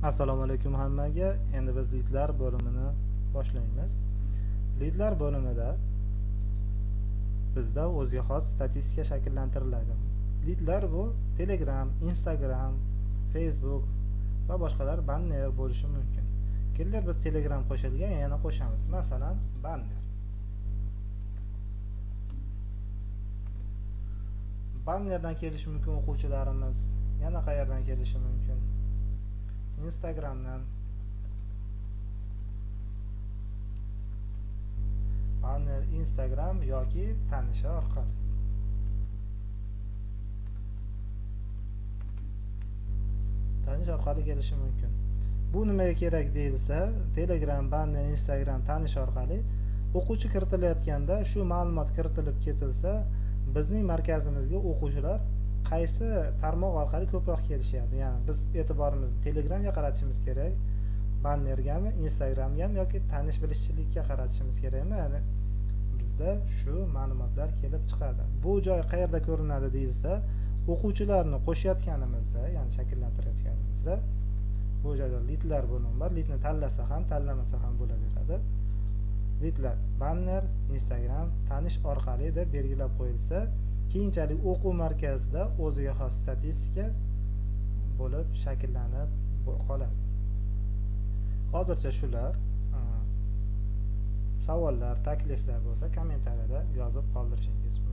Assalomu alaykum hammaga. Endi biz lidlar bo'limini boshlaymiz. Lidlar bo'limida bizda o'ziga xos statistika shakllantiriladi. Lidlar bu Telegram, Instagram, Facebook va boshqalar banner bo'lishi mumkin. Kelinglar, biz Telegram qo'shilgan yana qo'shamiz. Masalan, banner. Bannerdan kelishi mumkin o'quvchilarimiz. Yana qayerdan kelishi mumkin? Instagramdan. Banner, Instagram yoki tanishi orqali. Tanish orqali kelishi mumkin. Bu nimaga kerak deyilsa, Telegram, banner, Instagram, tanish orqali o'quvchi kiritilayotganda shu ma'lumot kiritilib ketilsa, bizning markazimizga o'quvchilar qaysi tarmoq orqali ko'proq kelishyapti. Ya'ni biz e'tiborimizni Telegramga qaratishimiz kerak, bannergami, Instagramgami yoki tanish bilishchilikka qaratishimiz kerakmi? Ya'ni bizda shu ma'lumotlar kelib chiqadi. Bu joy qayerda ko'rinadi deyilsa, o'quvchilarni qo'shayotganimizda, ya'ni shakllantirayotganimizda bu joyda lidlar bo'limi bor. Lidni tanlasa ham, tanlamasa ham bo'laveradi. Lidlar banner, Instagram, tanish orqali deb belgilab qo'yilsa, keyinchalik o'quv markazida o'ziga xos statistika bo'lib shakllanib qoladi. Hozircha shular. Savollar, takliflar bo'lsa kommentariyada yozib qoldirishingiz mumkin.